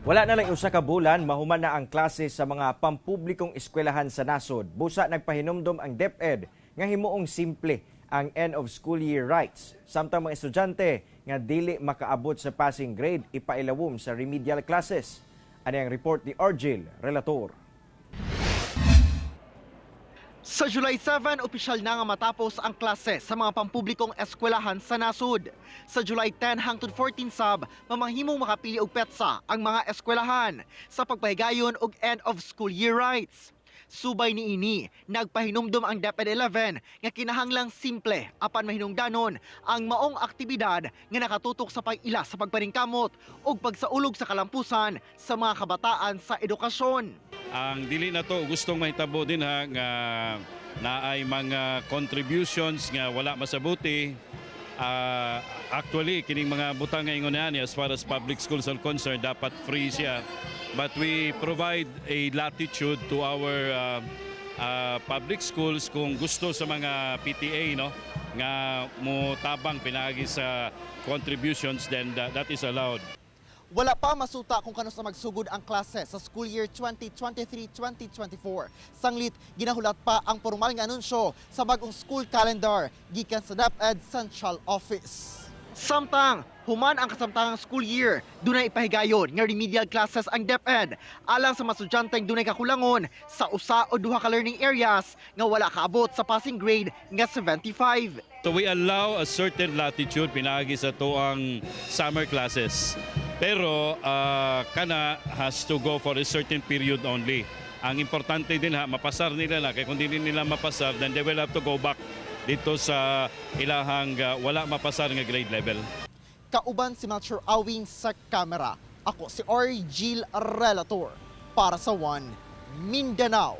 Wala na lang 1 ka bulan, mahuman na ang klase sa mga pampublikong eskwelahan sa nasod. Busa nagpahinumdom ang DepEd nga himuong simple ang end of school year rites. Samtang mga estudyante nga dili makaabot sa passing grade ipailawom sa remedial classes. Ani ang report ni Argil Relator. Sa July 7, opisyal na nga matapos ang klase sa mga pampublikong eskwelahan sa nasod. Sa July 10 hangtod 14 sab, mamahimong makapili og petsa ang mga eskwelahan sa pagpahigayon og end of school year rites. Subay niini, nagpahinumdom ang DepEd 11 nga kinahanglang simple apan mahinungdanon ang maong aktibidad nga nakatutok sa pag-ila sa pagpaningkamot ug pagsaulog sa kalampusan sa mga kabataan sa edukasyon. Ang dili na to gustong mahitabo din ha nga naay mga contributions nga wala masabuti. Actually, kining mga butang nga ingon ani, as far as public schools are concerned, dapat free siya. But we provide a latitude to our public schools kung gusto sa mga PTA, no, nga mo tabang pinaagi sa contributions, then that is allowed. Wala pa masuta kung kanus na magsugod ang klase sa school year 2023-2024. Sanglit, ginahulat pa ang formal nga anunsyo sa bagong school calendar gikan sa DepEd Central Office. Samtang, human ang kasamtangang school year, dunay ipahigayon nga remedial classes ang DepEd alang sa mga estudyanteng dunay kakulangon sa usa o duha ka learning areas nga wala kaabot sa passing grade nga 75. So we allow a certain latitude pinaagi sa atuang summer classes. Pero kana has to go for a certain period only. Ang importante din ha, mapasar nila na kay kung dili nila mapasar, then they will have to go back dito sa ilahang wala mapasar nga grade level. Kauban si Melchor Awing sa kamera. Ako si Argil Relator para sa One Mindanao.